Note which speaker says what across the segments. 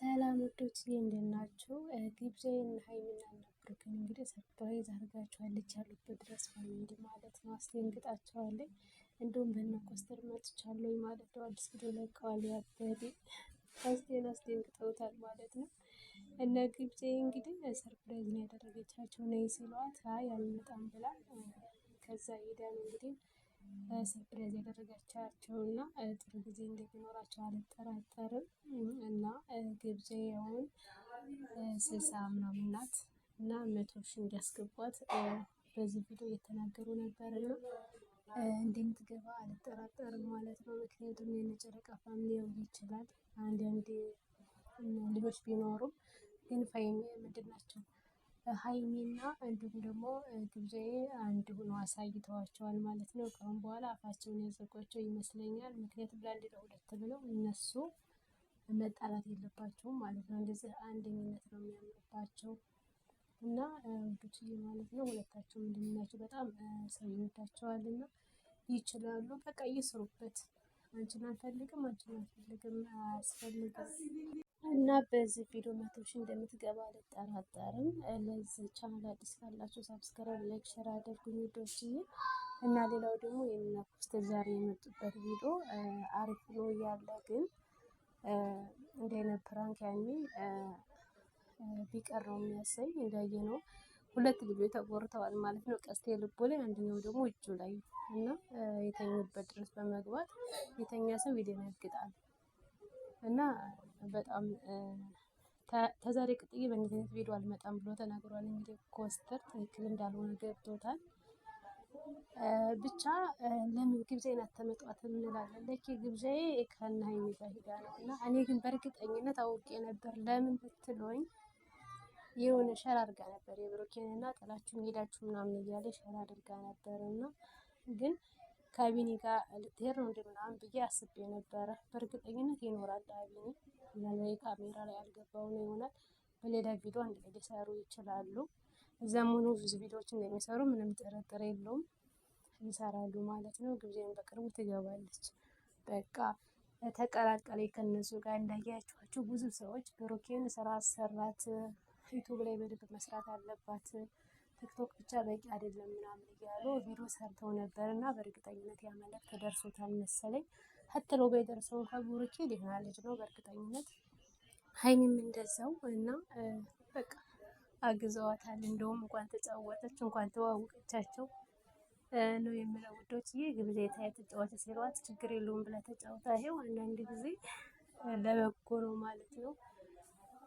Speaker 1: ሰላም ውዶች እንዴት ናችሁ? ግብዣዬን ሀይሚና ብሩክን እንግዲህ surprise አድርጋችኋለች ያሉበት ድረስ family ማለት ነው፣ አስደንግጣቸዋለች። እንዲሁም በእነ ኮስተር መጥቻለሁ ማለት ነው። አዲስ ቪዲዮ ለቀዋል። ያበዴ አስቴን አስደንግጠውታል ማለት ነው። እነ ግብዣዬ እንግዲህ surprise ነው ያደረገቻቸው። ነይ ሲሏት አይ አልመጣም ብላ ከዛ ሄዳ ነው እንግዲህ surprise ያደረገቻቸው እና ጥሩ ጊዜ እንደሚኖራቸው አልጠራጠርም። እና ግብዣውን 60 ምናምን ናት እና 100,000 እንዲያስገቧት በዚህ ቪዲዮ እየተናገሩ ነበር እና እንደምትገባ አልጠራጠርም ማለት ነው። ምክንያቱም የነጨረቃ family ያው ይችላል አንዳንድ ልጆች ቢኖሩም ግን ፋይሚ ምንድን ናቸው ሀይሚና እንዲሁም ደግሞ ግብዣዬ አንድ ሆኖ አሳይተዋቸዋል ማለት ነው። ከአሁን በኋላ አፋቸውን ያዘጓቸው ይመስለኛል። ምክንያቱም ለአንድ ለሁለት ብለው እነሱ መጣላት የለባቸውም ማለት ነው። እንደዚህ አንደኝነት ነው የሚያምርባቸው እና ውዶችዬ ማለት ነው። ሁለታቸውም እንደምናቸው በጣም ሰው ይወዳቸዋል እና ይችላሉ። በቃ እየሰሩበት አንቺን አንፈልግም፣ አንቺን አንፈልግም፣ አያስፈልግም እና በዚህ ቪዲዮ 100,000 እንደምትገባ አልጠራጠርም። ለዚህ ቻናል አዲስ ካላችሁ subscribe፣ like፣ share አድርጉኝ ውዶችዬ። እና ሌላው ደግሞ የእነ ዛሬ የመጡበት ቪዲዮ አሪፍ ነው እያለ ግን እንደ አይነት prank ያኔ ቢቀር ነው የሚያሰኝ። እንዳየ ነው ሁለት ልጆች ተጎርተዋል ማለት ነው። ቀስቴ ልቡ ላይ አንደኛው ደግሞ እጁ ላይ እና የተኙበት ድረስ በመግባት የተኛ ሰው ይደነግጣል እና በጣም ተዛሬ ቅጥዬ በእንደዚህ አይነት ቪዲዮ አልመጣም ብሎ ተናግሯል። እንግዲህ ኮስተር ትክክል እንዳልሆነ ገብቶታል። ብቻ ለምን ግብዣዬን አታመጧትም እንላለን። ለኬ ግብዣዬ ከነ ሀይሚ ጋር ሂዳ ነው እና እኔ ግን በእርግጠኝነት አውቄ ነበር። ለምን ብትሉኝ የሆነ share አድርጋ ነበር የብሩኬን እና ጥላችሁ ሄዳችሁ ምናምን እያለ share አድርጋ ነበር እና ግን ከአቢኒ ጋር ልትሄድ ነው እንደ ምናምን ብዬ አስቤ ነበረ። በእርግጠኝነት ይኖራል አቢኒ ምናልባት ካሜራ ላይ አልገባው ነው ይሆናል። በሌላ ቪዲዮ አንድ ላይ ሊሰሩ ይችላሉ። እዛም ሆኖ ብዙ ቪዲዮዎች እንደሚሰሩ ምንም ጥርጥር የለውም። ይሰራሉ ማለት ነው። ግብዣን በቅርቡ ትገባለች። በቃ ተቀላቀለ ከነሱ ጋር። እንዳያችኋቸው ብዙ ሰዎች ብሩኬን ስራ አሰራት፣ ዩቱብ ላይ በደንብ መስራት አለባት፣ ቲክቶክ ብቻ በቂ አይደለም ምናምን እያሉ ቪዲዮ ሰርተው ነበር እና በእርግጠኝነት ያ መልእክት ደርሶታል መሰለኝ። ሀተሎ ባይደርሰው እንኳ ብሩኬ ደህና ልጅ ነው በእርግጠኝነት ሀይሚም እንደዛው እና በቃ አግዘዋታል። እንደውም እንኳን ተጫወተች እንኳን ተዋወቀቻቸው ነው የምለው ውዶች። ይህ ግብዣ ተጫወተ ሲሏት ችግር የለውም ብላ ተጫውታ ይሄው አንዳንድ ጊዜ ለበጎ ነው ማለት ነው።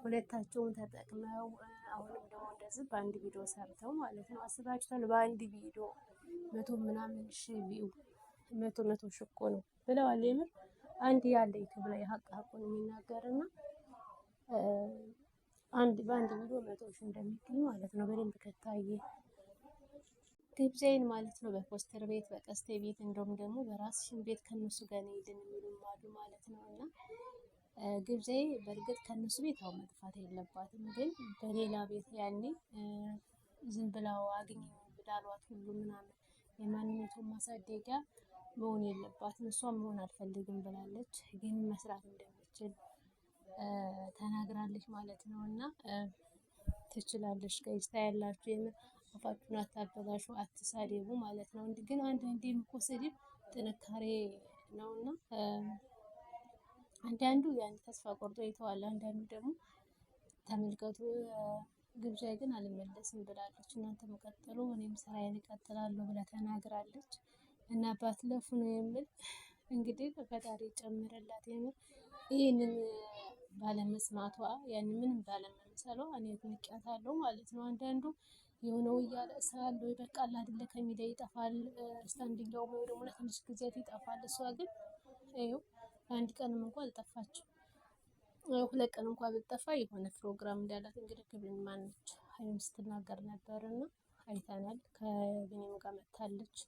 Speaker 1: ሁለታቸውን ተጠቅመው አሁንም ደግሞ እንደዚህ በአንድ ቪዲዮ ሰርተው ማለት ነው። አስባችኋል? በአንድ ቪዲዮ መቶ ምናምን ሺ view መቶ መቶ ሺ እኮ ነው ብለዋል። የምር አንድ ያለ ዩቱብ ላይ ሀቅ ሀቁን የሚናገር እና አንድ በአንድ ቪዲዮ 100,000 እንደሚገኝ ማለት ነው በደንብ ከታየ ግብዣይን ማለት ነው። በፖስተር ቤት፣ በቀስቴ ቤት እንደውም ደግሞ በራስሽን ቤት ከነሱ ጋር ነው ሄድን የሚሉም አሉ ማለት ነው። እና ግብዣይ በእርግጥ ከነሱ ቤት አሁን መጥፋት የለባትም፣ ግን በሌላ ቤት ያኔ ዝም ብላው አግኝ ብላሏት ሁሉ ምናምን የማንነቱን ማሳደጊያ መሆን የለባትም። እሷ መሆን አልፈልግም ብላለች፣ ግን መስራት እንደምችል ተናግራለች ማለት ነው። እና ትችላለች guys ታያላችሁ የምር አፋችሁን አታበላሹ፣ አትሳደቡ ማለት ነው። ግን አንዳንዴም እኮ ስድብ ጥንካሬ ነውና አንዳንዱ ያን ተስፋ ቆርጦ ይተዋል። አንዳንዱ ደግሞ ተመልከቱ ግብዣ ግን አልመለስም ብላለች። እናንተ መቀጠሉ እኔም ስራዬን እቀጥላለሁ ብላ ተናግራለች። እና ባትለፉ ነው የምል እንግዲህ ፈጣሪ ጨምረላት። የምር ይህንን ባለመስማቷ ያን ምንም ባለመምሰሏ እኔ ንቄያታለሁ ማለት ነው። አንዳንዱ የሆነው እያለቅሳል ወይ በቃ አይደለ ከሚዲያ ይጠፋል። ስታንዲኛው ወይ ደግሞ ለትንሽ ጊዜያት ይጠፋል። እሷ ግን ይኸው ለአንድ ቀንም እንኳ አልጠፋችም። 2 ቀን እንኳ ብትጠፋ የሆነ ፕሮግራም እንዳላት እንግዲህ ግብን ማነች ሀይሚም ስትናገር ነበር እና አይተናል። ከቢኒም ጋር መታለች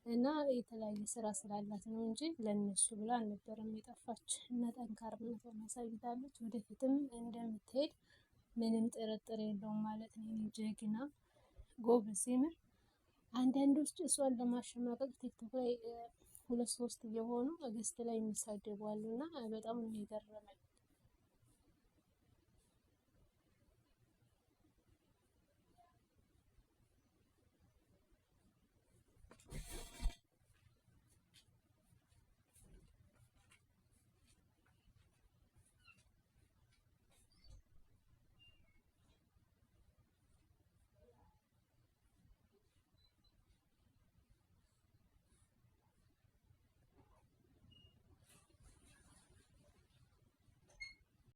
Speaker 1: እና የተለያየ ስራ ስላላት ነው እንጂ ለእነሱ ብላ አልነበረም የጠፋች። እና ጠንካራነቷን አሳይታለች። ወደፊትም እንደምትሄድ ምንም ጥርጥር የለውም ማለት ነው። ጀግና ጎበዝ የምር አንዳንዶች እሷን ለማሸማቀቅ ቲክቶክ ላይ ሁለት ሶስት እየሆኑ guest ላይ የሚሳደቡ አሉ እና በጣም ነው የገረመኝ።